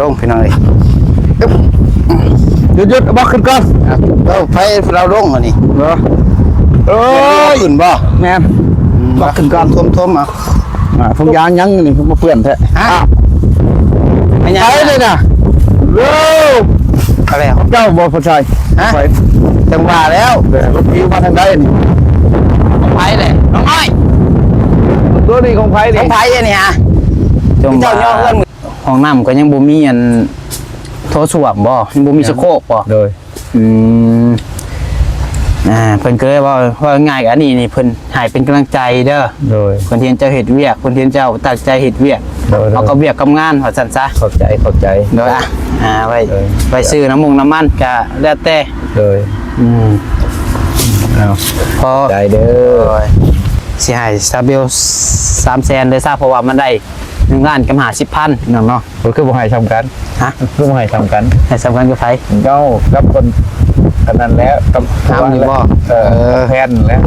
ລົງພີ່ນ້ອງເອີຍ. ຢຸດໆ ເອົາບັກຂຶ້ນກ່ອນ. ເອົາໄຟລາວລົງອັນນີ້ເນາະ. ໂອ້ຍ ຂຶ້ນບໍ່? ແມ່ນ ອືມ ບັກຂຶ້ນກ່ອນ. ຖົມໆ ເອົາ. ອ່າ ທຸກຢ່າງຍັງນີ້ມາເປື້ອນແທ້. ຮະ? ໄປເລີຍນະ. ໂອ້ ອະໄລຂອງເຈົ້າບໍ່ ພໍ່ໄຊ? ຮະ? ໄປ ຈັ່ງວ່າແລ້ວ ແຕ່ລົດປິວມາທາງໃດນີ້? ຂອງໃຜແຫຼະ ນ້ອງນ້ອຍ? ຕົວນີ້ຂອງໃຜນີ້? ຂອງໃຜອັນນີ້ຫະ? ເຈົ້າຍໍເຮືອນ. ຫ້ອງນ້ຳກໍຍັງບໍ່ມີອັນໂຖສ້ວມບໍ່? ຍັງບໍ່ມີ ຍັງ ສະໂຄກບໍ່? ໂດຍ ອືມ ອ່າ ເພິ່ນກໍເລີຍເວົ້າ ເວົ້າງ່າຍໆ ອັນນີ້ນີ້ເພິ່ນໃຫ້ເປັນກຳລັງໃຈເດີ. ໂດຍ ເພິ່ນເຫັນເຈົ້າເຮັດວຽກ ເພິ່ນເຫັນເຈົ້າຕັ້ງໃຈເຮັດວຽກ. ໂດຍ ເຮົາກໍວຽກກັບງານວ່າຊັ້ນຊະ. ເຂົ້າໃຈ ເຂົ້າໃຈ. ໂດຍ ອ່າ ໄວ້ ໂດຍ ໄວ້ຊື້ນ້ຳມຸງນ້ຳມັນກໍແລ້ວແຕ່. ໂດຍ ອືມ ເອົາ ພໍ ໃຈເດີ. ໂດຍ ຊິໃຫ້ຊາວເບວສາມແສນເລີຍຊະ ເພາະວ່າມັນໄດ້ ໜຶ່ງລ້ານກັບຫ້າສິບພັນ ພີ່ນ້ອງເນາະ. ກໍຄືບໍ່ໃຫ້ສ່ຳກັນ? ຮະ? ຄືບໍ່ໃຫ້ສ່ຳກັນ? ໃຫ້ສ່ຳກັນກັບໃຜ? ເຈົ້າກັບຄົນອັນນັ້ນແຫຼະ ກັບເຮົານີ້ບໍ່? ເອີ ກັບແພນແຫຼະ.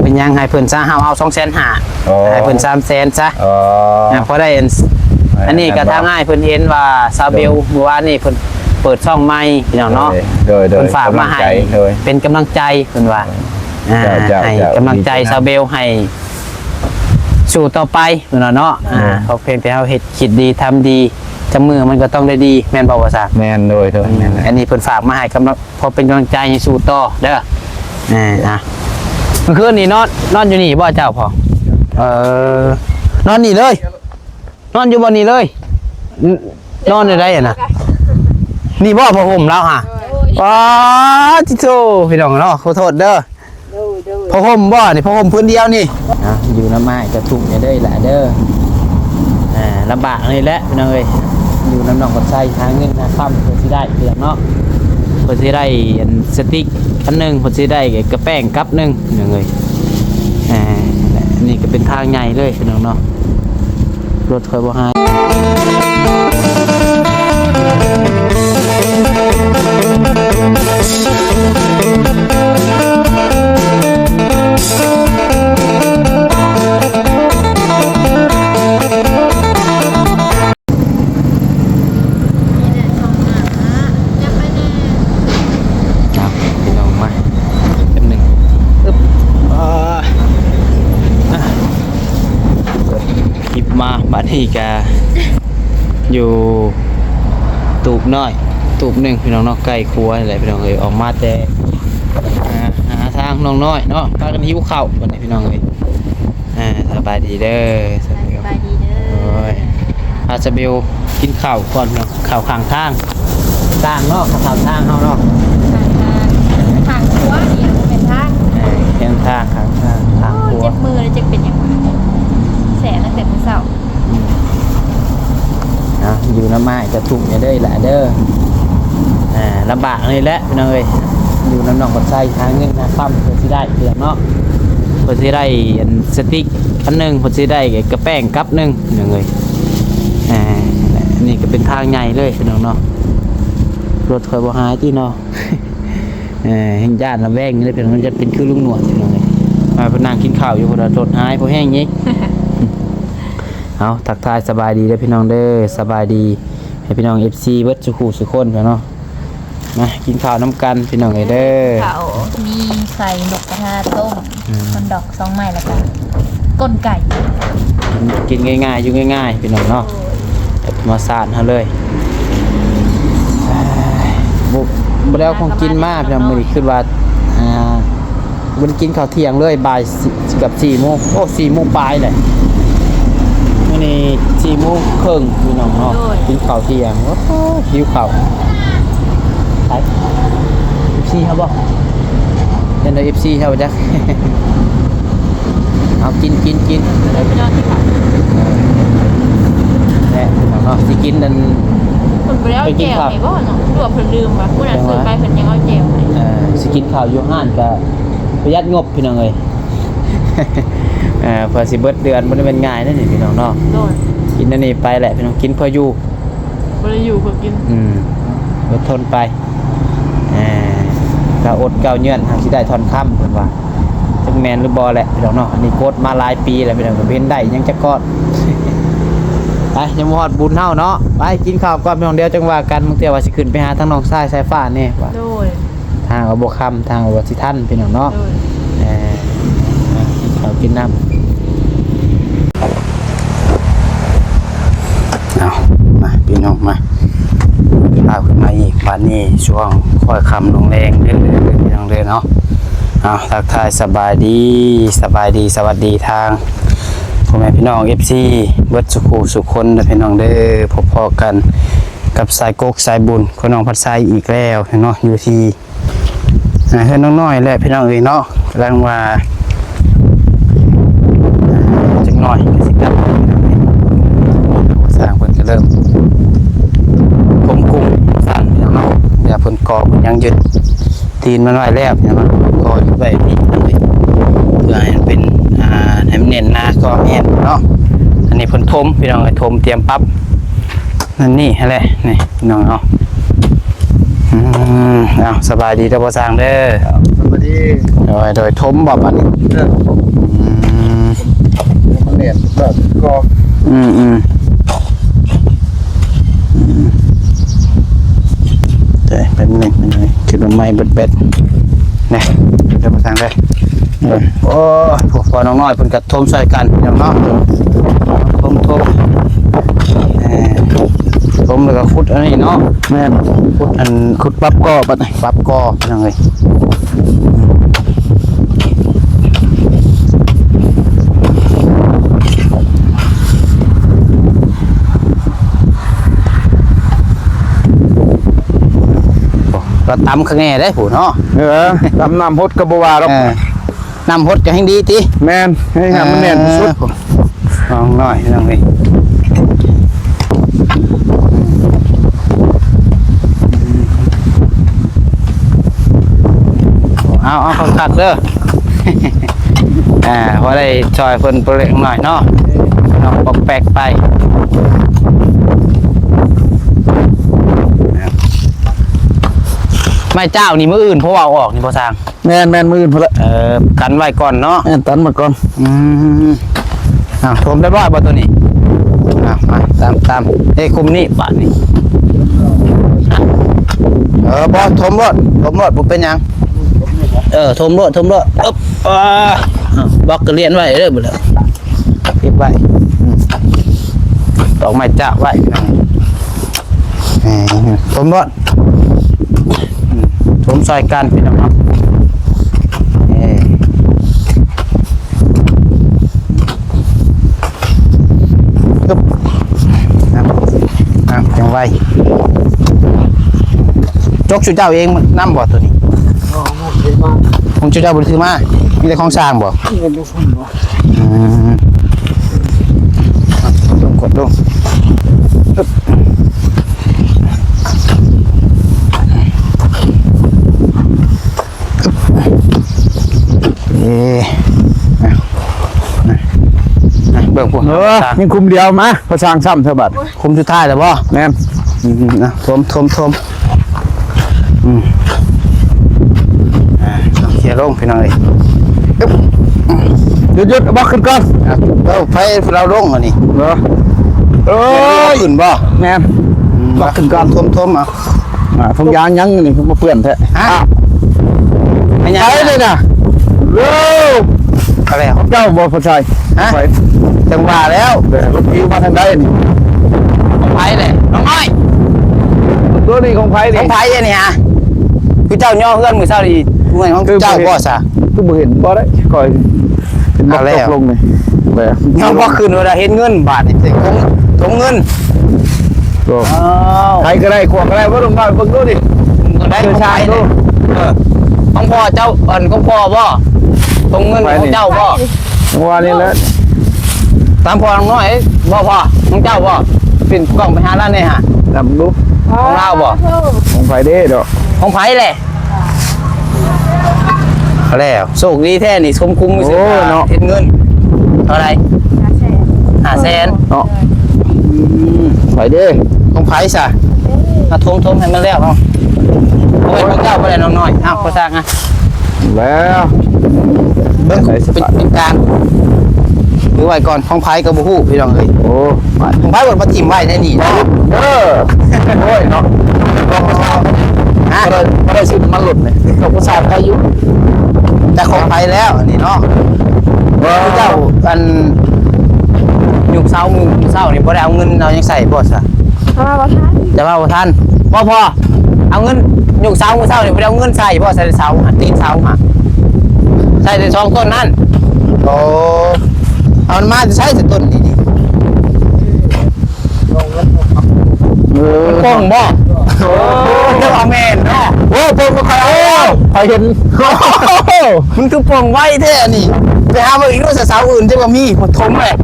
ເປັນຫຍັງໃຫ້ເພິ່ນຊະ ເຮົາເອົາສອງແສນຫ້າ ອໍ ໃຫ້ເພິ່ນສາມແສນຊະ. ອໍ ພໍໄດ້ອັນ ອັນນີ້ກໍທາງອ້າຍເພິ່ນເຫັນວ່າຊາວເບວ ໂດຍ ມື້ວານນີ້ເພິ່ນເປີດຊ່ອງໃໝ່ ພີ່ນ້ອງເນາະ. ໂດຍ ໂດຍ ເພິ່ນຝາກມາໃຫ້ ໂດຍ ເປັນກຳລັງໃຈ ເພິ່ນວ່າ. ອ່າ ເຈົ້າ ເຈົ້າ ໃຫ້ກຳລັງໃຈຊາວເບວໃຫ້ ສູ້ຕໍ່ໄປເນາະ ເນາະ. ອ່າ ເພາະພຽງແຕ່ເຮົາເຮັດ ຄິດດີ ທຳດີ ຈັກມື້ມັນກໍຕ້ອງໄດ້ດີ ແມ່ນບໍ່ ວ່າຊະ? ແມ່ນ ໂດຍ ໂດຍ ອືມ ແມ່ນແຫຼະ. ອັນນີ້ເພິ່ນຝາກມາໃຫ້ກຳລັງ ພໍເປັນກຳລັງໃຈ ໃຫ້ສູ້ຕໍ່ເດີ. ອ່າ ອ່າ ມື້ຄືນນີ້ນອນ ນອນຢູ່ນີ້ບໍ່ເຈົ້າພໍ່? ເອີ ນອນນີ້ເລີຍ ນອນຢູ່ບ່ອນນີ້ເລີຍ. ນ- ນອນຢູ່ໃດຫັ້ນນະ? ນີ້ບໍ່ ຜ້າຫົ່ມລາວຫະ? ໂດຍ ປາດຕິໂທ ພີ່ນ້ອງເນາະ ຂໍໂທດເດີ. ໂດຍ ໂດຍ ຜ້າຫົ່ມບໍ່ນີ້? ຜ້າຫົ່ມພື້ນດຽວນີ້. ອ່າ ຢູ່ນຳອ້າຍກໍທຸກແດ່ເດີຫຼະເດີ. ອ່າ ລຳບາກນີ້ແຫຼະພີ່ນ້ອງເອີຍ ຢູ່ນຳນ້ອງຄົນໄຊ ຫາເງິນຫາຄຳເພື່ອຊິໄດ້ພີ່ນ້ອງເນາະ ເພື່ອຊິໄດ້ອັນສະຕິກອັນໜຶ່ງ ເພື່ອຊິໄດ້ກະແປ້ງກັບໜຶ່ງພີ່ນ້ອງເອີຍ. ອ່າ ນີ້ກໍເປັນທາງໃຫຍ່ເລີຍພີ່ນ້ອງເນາະ. ລົດຂ້ອຍບໍ່ຫາຍ. ເອົາ ພີ່ນ້ອງມາ ແປັບໜຶ່ງ ອຶບ ອ່າ ອ່າ ຄລິບມາ ບາດນີ້ກະຢູ່ຕູບນ້ອຍຕູບໜຶ່ງ ພີ່ນ້ອງເນາະ ໃກ້ຄົວນີ້ແຫຼະ ພີ່ນ້ອງເອີຍ. ອອກມາແຕ່ ອ່າ ຫາທາງນ້ອງນ້ອຍເນາະ ພາກັນຫິວເຂົ້າບັດນີ້ ພີ່ນ້ອງເອີຍ. ອ່າ ສະບາຍດີເດີ ສະບາຍດີເດີ. ໂອ້ຍ ພາສະເບວກິນເຂົ້າກ່ອນເນາະ ເຂົ້າຂ້າງທາງ ທາງເນາະ ເຂົ້າຂ້າງທາງເຮົາເນາະ ຂ້າງທາງ ຂ້າງຂົວນີ້ບໍ່ແມ່ນທາງ ເອີ ແຄມທາງ ຂ້າງທາງ ຂ້າງຂົວ. ໂອ້ຍ ເຈັບມືເລີຍ ຈັກເປັນຫຍັງ ແສບຕັ້ງແຕ່ມື້ເຊົ້າ. ອືມ ເອົາ ຢູ່ນຳອ້າຍກໍທຸກແດ່ເດີຫຼະເດີ. ອ່າ ລຳບາກນີ້ແຫຼະພີ່ນ້ອງເອີຍ ຢູ່ນຳນ້ອງຄົນໄຊ ຫາເງິນຫາຄຳເພື່ອຊິໄດ້ພີ່ນ້ອງເນາະ ເພື່ອຊິໄດ້ອັນສະຕິກອັນໜຶ່ງ ເພື່ອຊິໄດ້ກະແປ້ງກັບໜຶ່ງພີ່ນ້ອງເອີຍ. ອ່າ ນີ້ກໍເປັນທາງໃຫຍ່ເລີຍພີ່ນ້ອງເນາະ. ລົດຂ້ອຍບໍ່ຫາຍຕິເນາະ. ເອີ ແຮ່ງຢ້ານລະແວງນີ້ແຫຼະ ເພິ່ນຈະເປັນຄືລຸງໜວດພີ່ນ້ອງເອີຍ. ມາເພິ່ນນັ່ງກິນເຂົ້າຢູ່ ເພິ່ນວ່າລົດຫາຍພໍແຮງນີ້. ເອົາ ທັກທາຍສະບາຍດີເດີພີ່ນ້ອງເດີ ສະບາຍດີໃຫ້ພີ່ນ້ອງເອັຟຊີເບິດສູ່ຄູ່ສູ່ຄົນເນາະ. ມາກິນເຂົ້ານຳກັນພີ່ນ້ອງເອີຍເດີ. ເຂົ້າມີໄສ້ນົກກະທາຕົ້ມ ອືມ ຮອດດອກສອງໄມ້ ແລ້ວກະກົ້ນໄກ່. ກິນ ກິນງ່າຍໆ ຢູ່ງ່າຍໆ ພີ່ນ້ອງເນາະ ໂດຍ ແບບທຳມະຊາດເຮົາເລີຍ. ບໍ່ ບໍ່ໄດ້ເອົາຂອງກິນມາພີ່ນ້ອງ ມື້ນີ້ຄິດວ່າ ອ່າ ບໍ່ໄດ້ກິນເຂົ້າທ່ຽງເລີຍ ບ່າຍ ເກືອບສີ່ໂມງ ໂອ້ ສີ່ໂມງປາຍແຫຼະ. ມື້ນີ້ສີ່ໂມງເຄິ່ງພີ່ນ້ອງເນາະ ໂດຍ ກິນເຂົ້າທ່ຽງ. ໂອ້ ຫິວເຂົ້າ. ໄປ ເອັຟຊີເຮົາບໍ່? ເຫັນແຕ່ເອັຟຊີເຮົາຈັກ. ເອົາ ກິນ ກິນ ກິນ ໄປພີ່ນ້ອງກິນເຂົ້າ. ເອີ ແຫຼະພີ່ນ້ອງເນາະ ຊິກິນອັນ ເພິ່ນບໍ່ໄດ້ເອົາແຈ່ວໃຫ້ບໍ່ເນາະ ຫຼືວ່າເພິ່ນລືມວະ? ມື້ນັ້ນຊື້ໄປເພິ່ນຍັງເອົາແຈ່ວໃຫ້. ເອີ ຊິກິນເຂົ້າຢູ່ຮ້ານກະປະຢັດງົບ ພີ່ນ້ອງເອີຍ. ເອີ ເພື່ອຊິເບິດເດືອນບໍ່ໄດ້ແມ່ນງ່າຍເດ້ນີ້ພີ່ນ້ອງເນາະ. ໂດຍ ກິນອັນນີ້ໄປແຫຼະພີ່ນ້ອງ ກິນເພື່ອຢູ່ ບໍ່ໄດ້ຢູ່ເພື່ອກິນ. ອືມ ອົດທົນໄປ. ເອີ ກະອົດເກົ້າເຍືອນ ຫາກຊິໄດ້ທ່ອນຄຳ ເພິ່ນວ່າ. ຈັກແມ່ນຫຼືບໍ່ແຫຼະພີ່ນ້ອງເນາະ ອັນນີ້ກົດມາຫຼາຍປີແລ້ວພີ່ນ້ອງ ກໍບໍ່ເຫັນໄດ້ຫຍັງຈັກກ້ອນ. ໄປ ຍັງບໍ່ຮອດບຸນເຮົາເນາະ. ໄປກິນເຂົ້າກ່ອນ ພີ່ນ້ອງ ດຽວຈັ່ງວ່າກັນ. ບາງເທື່ອວ່າຊິຂຶ້ນໄປຫາທາງນ້ອງຊາຍສາຍຟ້າແດ່ວ່າ ໂດຍ ທາງກໍບໍ່ຄ່ຳ ທາງກໍວ່າຊິທັນ ພີ່ນ້ອງເນາະ. ໂດຍ ເອີ ມາກິນເຂົ້າກິນນ້ຳ. ເອົາ ມາ ພີ່ນ້ອງ ມາ ພາຂຶ້ນມາອີກ. ບາດນີ້ຊ່ວງຄ່ອຍຄ່ຳລົງແລງເດີ ພີ່ນ້ອງເດີເນາະ. ເອົາ ທັກທາຍສະບາຍດີ ສະບາຍດີ ສະຫວັດດີທາງພໍ່ແມ່ພີ່ນ້ອງ ເອັຟຊີ ເບິດສູ່ຄູ່ສູ່ຄົນເດີ ພີ່ນ້ອງເດີ. ພົບພໍ້ກັນກັບສາຍກົກສາຍບຸນ ຄົນໜອງພັດໄຊອີກແລ້ວເນາະ ຢູ່ທີ່ ອ່າ ເຮືອນນ້ອງນ້ອຍແຫຼະ ພີ່ນ້ອງເອີຍເນາະ. ກຳລັງວ່າ ອ່າ ຈັກໜ້ອຍກໍຊິກັບ ຊ່າງເພິ່ນກໍເລີ່ມຖົມກຸ້ງຊັ້ນ ພີ່ນ້ອງເນາະ. ແຕ່ເພິ່ນກໍເພິ່ນຍັງຍຶດຕີນມັນໄວ້ແລ້ວ ພີ່ນ້ອງເນາະ. ກໍຍຶດໄວ້ພີ່ນ້ອງເອີຍ ເພື່ອໃຫ້ມັນເປັນ ອ່າ ໃຫ້ມັນແໜ້ນໜາກໍແໜ້ນເນາະ. ອັນນີ້ເພິ່ນຖົມ ພີ່ນ້ອງເອີຍ ຖົມຕຽມປັບ ນັ້ນນີ້ຫັ້ນແຫຼະ ນີ້ພີ່ນ້ອງເນາະ. ອືມ ເອົາ ສະບາຍດີເດີພໍ່ຊ່າງເດີ. ສະບາຍດີ. ໂດຍ ໂດຍ ຖົມບໍ່ບາດນີ້? ເອີ ອືມ ມັນແໜ້ນແບບກໍ ອືມໆ ອືມ ເອີ ແປັບໜຶ່ງ ເອົາຂຶ້ນມາໃໝ່ເບິດໆ ນີ້ ເດີພໍ່ຊ່າງເດີ. ໂອ້ຍ ພໍ່ນ້ອງນ້ອຍເພິ່ນກໍຖົມຊ່ອຍກັນພີ່ນ້ອງເນາະ. ຖົມ ຖົມ ເອີ ຖົມແລ້ວກໍຂຸດອັນນີ້ເນາະ. ແມ່ນ ຂຸດອັນ ຂຸດປັບກໍບັດນີ້ ປັບກໍພີ່ນ້ອງເອີຍ. ກໍຕຳຄັກແນ່ເດ້ຜູ້ເນາະ. ເອີ ຕຳນ້ຳຫົດກໍບໍ່ວ່າດອກ. ເອີ ນ້ຳຫົດກໍແຮ່ງດີຕິ? ແມ່ນ ໃຫ້ໃຫ້ມັນແໜ້ນທີ່ສຸດ. ເອີ ນ້ອງນ້ອຍ ນ້ອງເອີຍ. ເອົາ ເອົາຄັກໆເດີ. ອ່າ ພໍໄດ້ຊ່ອຍເພິ່ນປະເລັກນ້ອຍເນາະ ນ້ອງປອກແປກໄປ. ໄມ້ເຈົ້ານີ້ມື້ອື່ນ ເພາະວ່າເອົາອອກນີ້ບໍ່ຊ່າງ? ແມ່ນໆ ມື້ອື່ນພຸ້ນລະ. ເອີ ກັນໄວ້ກ່ອນເນາະ. ແມ່ນ ຕັນມາກ່ອນ. ອືມ ອ້າວ ຖົມຮຽບຮ້ອຍບໍ່ໂຕນີ້? ອ້າວ ມາ ຕາມ ຕາມ ເອີ ຄຸມນີ້ບາດນີ້. ເອີ ບໍ່ ຖົມໂລດ ຖົມໂລດ ບໍ່ເປັນຫຍັງ. ເອີ ຖົມໂລດ ຖົມໂລດ. ອຶບ ເອີ ບລັອກກະລຽນໄວ້ເດີ ບໍ່ແລ້ວເກັບໄວ້. ອືມ ຕອກໄມ້ຈາກໄວ້ ເອີ ຖົມໂລດ. ອືມ ຖົມຊ່ອຍກັນພີ່ນ້ອງເນາະ. ເອີ ອ່ະ ອ່ະ ຈັ່ງໄວ. ຈົກຊຸເຈົ້າເອງນຳບໍ່ໂຕນີ້? ບໍ່ ບໍ່ໄດ້ມາ. ຂອງຊຸເຈົ້າບໍ່ໄດ້ຖືມາ ມີແຕ່ຂອງຊ່າງບໍ່? ແມ່ນ ບໍ່ ບໍ່. ອືມ ກົດລົງ ກົດລົງ. ເອີ ເບິ່ງພຸ້ນ ເອີ ຍັງຄຸມດຽວ. ມາ ພໍ່ຊ່າງຊ້ຳເທື່ອບາດ. ຄຸມສຸດທ້າຍແລ້ວບໍ່? ແມ່ນ. ອືມ ນະ ຖົມ ຖົມ ຖົມ. ອືມ ອ່າ ເຄຍລົງພີ່ນ້ອງເອີຍ. ຢຸດໆ ເອົາບລັອກຂຶ້ນກ່ອນ. ອ່າ ເອົາໄຟລາວລົງອັນນີ້. ເອີ ເອີຍ ຂຶ້ນບໍ່? ແມ່ນ ອືມ ບລັອກຂຶ້ນກ່ອນ. ຖົມໆ ເອົາ. ອ່າ ທຸກຢ່າງຍັງນີ້ມາເປື້ອນແທ້. ຮະ? ອ່ະ ໄປເລີຍນະ. ເອີ ອະໄລຂອງເຈົ້າບໍ່ ພໍ່ໄຊ? ຮະ? ໄປ ຈັ່ງວ່າແລ້ວ ລົດປິວມາທາງໃດນີ້? ຂອງໃຜແຫຼະ ນ້ອງນ້ອຍ? ຕົວນີ້ຂອງໃຜນີ້? ຂອງໃຜອັນນີ້ຮະ? ຄືເຈົ້າຍໍເຮືອນມື້ເຊົ້ານີ້ ເຮືອນຂອງເຈົ້າບໍ່ຊະ? ຄືບໍ່ເຫັນ ບໍ່ໄດ້ ຂ້ອຍເຫັນບັກຕົກລົງນີ້. ແລ້ວຍັງບໍ່ຂຶ້ນວ່າເຫັນເງິນບາດນີ້ ຖົງ ຖົງເງິນ. ໂອ້ ອ້າວ ໃຜກໍໄດ້ ຂວາກໍໄດ້ ບໍ່ຕ້ອງມາເບິ່ງດູນີ້. ກໍໄດ້ ຂອງໃຜນີ້? ເອີ ຂອງພໍ່ເຈົ້າ ອັນຂອງພໍ່ບໍ່? ຖົງເງິນຂອງເຈົ້າບໍ່? ວ່ານີ້ແຫຼະ ຕາມພໍ່ນ້ອງນ້ອຍບໍ່ພໍ່? ຂອງເຈົ້າບໍ່? ປິ່ນກ້ອງໄປຫາລາວແດ່ຫາ ນຳດູ. ຂອງລາວບໍ່? ຂອງໃຜເດ້ດອກ? ຂອງໃຜແຫຼະ? ແລ້ວໂຊກດີແທ້ນີ້ ສົມຄຸມ ໂອ້ ເນາະ ເຮັດເງິນເທົ່າໃດ? ຫ້າແສນ ຫ້າແສນເນາະ. ອືມ ໃຜເດ້? ຂອງໃຜຊະ? ມາຖົມໆ ໃຫ້ມັນແລ້ວເນາະ. ໂອ້ຍ ຂອງເຈົ້າບໍ່ໄດ້ ນ້ອງນ້ອຍ. ເອົາ ພໍ່ຊ່າງ ອ່ະ ແລ້ວ ເບິ່ງ ເປັນ ເປັນການ. ຖືໄວ້ກ່ອນ ຂອງໃຜກໍບໍ່ຮູ້ພີ່ນ້ອງເອີຍ. ໂອ້ ຂອງໃຜເພິ່ນມາຖິ້ມໄວ້ໃນນີ້ເນາະ. ເອີ ໂອ້ຍເນາະ ຮະ ບໍ່ໄດ້ ບໍ່ໄດ້ຊື້ນ້ຳມັນລົດນີ້ ກໍຜູ້ຊາຍໄປຢູ່ ແຕ່ຂອງໃຜແລ້ວອັນນີ້ເນາະ. ເອີ ເຈົ້າ ອັນ ຍຸກເຊົ້າ ມື້ເຊົ້ານີ້ບໍ່ໄດ້ເອົາເງິນເອົາຫຍັງໃສ່ບໍ່ຊະ? ເພາະວ່າບໍ່ທັນ ແຕ່ວ່າບໍ່ທັນ. ບໍ່ພໍ ເອົາເງິນ ຍຸກເຊົ້າ ມື້ເຊົ້ານີ້ບໍ່ໄດ້ເອົາເງິນໃສ່ບໍ່? ໃສ່ເສົາ ຕີນເສົາຫາ ໃສ່ແຕ່ສອງຕົ້ນນັ້ນ. ໂອ້ ເອົາມາແຕ່ໃສແຕ່ຕົ້ນນີ້? ເອີ ມັນປົ່ງບໍ່? ໂອ້ ເຈົ້າວ່າແມ່ນເນາະ. ໂອ້ ເພິ່ນບໍ່ຄ່ອຍເອົາ ຂ້ອຍເຫັນ. ມັນຄືປົ່ງໄວແທ້ອັນນີ້. ໄປຫາເບິ່ງອີກເດີ ເສົາອື່ນຈະບໍ່ມີ ຖົມແລ້ວ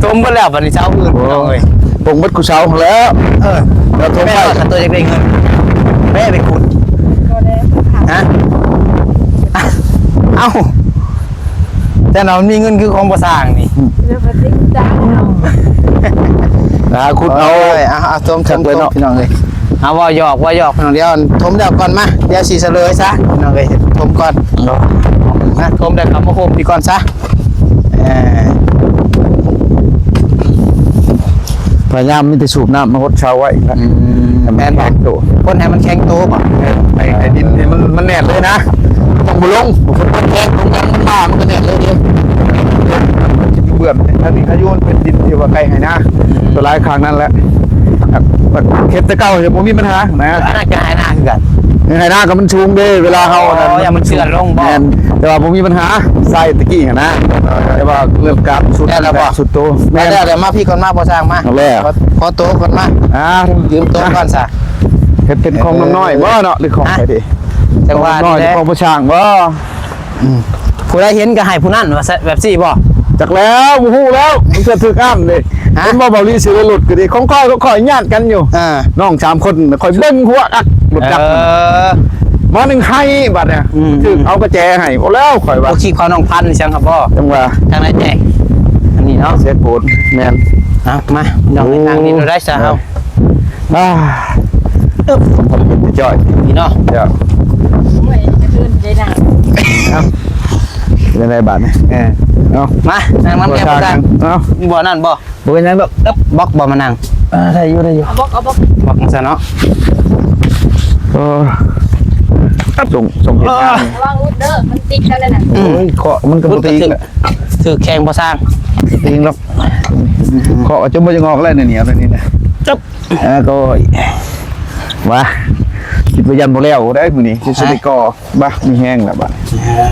ຖົມເບິດແລ້ວບັດນີ້ເສົາອື່ນ ໂອ້ຍ ພີ່ນ້ອງເອີຍ ປົງເບິດຄູ່ເສົາຫັ້ນແຫຼະ. ເອີ ແລ້ວຖົມໄປ ແມ່ນວ່າຄັນຕົວຢາກໄດ້ເງິນ ແມ່ໄປຂຸດ ກໍໄດ້ ຮະ ເອົ້າ ແຕ່ເນາະ ມັນມີເງິນຄືຂອງພໍ່ຊ່າງນີ້ ແລ້ວກໍຕິດຕາມເຮົາ ຫາຂຸດເອົາ. ໂອ້ຍ ເອົາ ເອົາ ຖົມ ຖົມ ຖົມ ພີ່ນ້ອງເອີຍ. ເອົາ ເວົ້າຫຍອກ ເວົ້າຫຍອກ ພີ່ນ້ອງ ດຽວຖົມແລ້ວກ່ອນ ມາ ດຽວຊິສະເຫຼີຍຊະ ພີ່ນ້ອງເອີຍ ຖົມກ່ອນ ມາ ຖົມແລ້ວກໍມາໂຮມອີກກ່ອນຊະ. ເອີ ພະຍາຍາມມີແຕ່ສູບນ້ຳມາຫົດເຊົາໄວ້ ອືມ ໃຫ້ມັນແຂງໂຕ ຄົນໃຫ້ມັນແຂງໂຕບໍ່? ໃຫ້ ໃຫ້ດິນໃຫ້ມັນ ມັນແໜ້ນເລີຍນະ ຕ້ອງບໍ່ລົງ ຄົນແຂງລົງ ມັນມາ ມັນກໍແໜ້ນເລີຍເດ້. ເບື່ອນທາງນີ້ຂະໂຍນເປັນດິນທີ່ວ່າໃກ້ໄຮ່ນາ ສ່ວນຫຼາຍຂ້າງນັ້ນແຫຼະ ເຮັດແຕ່ເກົ່າບໍ່ມີບັນຫານະ. ອັນນັ້ນກໍໄຮ່ນາຄືກັນ ໄຮ່ນາກໍມັນສູງເດ້ ເວລາເຮົາອັນນັ້ນ ມັນເຈື່ອນລົງບໍ່? ແມ່ນ ແຕ່ວ່າບໍ່ມີບັນຫາ ໃຊ້ຕະກີ້ຫັ້ນນະ ແຕ່ວ່າເລື່ອງການສຸດ ສຸດໂຕ. ແມ່ນ ແລ້ວ ມາພີ້ກ່ອນ ມາ ພໍ່ຊ່າງ ມາ ເອົາແລ້ວ ຂໍ ຂໍໂຕກ່ອນ ມາ ອ່າ ຢືມໂຕກ່ອນຊະ. ເຮັດເປັນຂອງນ້ອງນ້ອຍບໍ່ເນາະ ຫຼືຂອງໃຜເດ? ຂອງນ້ອງນ້ອຍ ຫຼືຂອງພໍ່ຊ່າງບໍ່? ອືມ ຜູ້ໃດເຫັນກໍໃຫ້ຜູ້ນັ້ນວ່າ ແບບຊີ້ບໍ່? ຈັກແລ້ວ ບໍ່ຮູ້ແລ້ວ ມັນເກີດຖືກອ້າງເດ້. ຮະ ເຫັນບໍ່ ເບົາລີຊິໄດ້ລົດກໍດີ ຂອງຂ້ອຍ ຂອງຂ້ອຍຍາດກັນຢູ່ ອ່າ ນ້ອງສາມຄົນ ຂ້ອຍເບິ່ງຫົວອັກລົດຈັກ ເອີ ມາໜຶ່ງໄຫ້ບາດນີ້ ອືມ ຖືກເອົາກະແຈໃຫ້ ໂອ້ ແລ້ວຂ້ອຍວ່າ ບໍ່ຂີ້ຄວາມນ້ອງພັນຈັ່ງຫັ້ນບໍ່? ຈັ່ງວ່າ ທາງໃດແຈ້ງ ອັນນີ້ເນາະ ເສຍໂກນ ແມ່ນ ເອົາ ມາ ນ້ອງ ໂອ້ ໄປທາງນີ້ໂລດໄດ້ຊະ ເຮົາ ອ່າ ເອີບ ເປັນຈ່ອຍ ນີ້ເນາະ ເຈົ້າ ໂອ້ຍ ຈະເອີ້ນໄດ້ນາ ເອົາ ເປັນຈັ່ງໃດບາດນີ້? ເອີ ເອົາ ມາ ນັ່ງນຳແດ່ ບໍ່ຊ່າງ ເອົາ ບໍ່ນັ້ນບໍ່? ບໍ່ເປັນຫຍັງດອກ ເອີບ ບລັອກບໍ່ມານັ່ງ? ອ່າ ໄດ້ຢູ່ ໄດ້ຢູ່ ເອົາບລັອກ ເອົາບລັອກ ບລັອກຈັ່ງຊັ້ນເນາະ ເອີ ສົ່ງ ສົ່ງເຮັດງານ ລະວັງອຸດເດີ ມັນຕິດກັນແລ້ວນະ ອືມ ໂອ້ຍ ເຄາະມັນກໍບໍ່ຕິດ ຖືກແຂງບໍ່ຊ່າງ ຕິດດອກ ເຄາະຈົນບໍ່ຢາກອອກແລ້ວ ໜຽວໆ ແນວນີ້ນະ ຈັບ ເອີ ກໍວ່າ ຄິດວ່າຢ້ານບໍ່ແລ້ວໄດ໋ມື້ນີ້ ຊິໄດ້ກໍ່ ບາ ມີແຮງແລ້ວບາດນີ້ ເອີ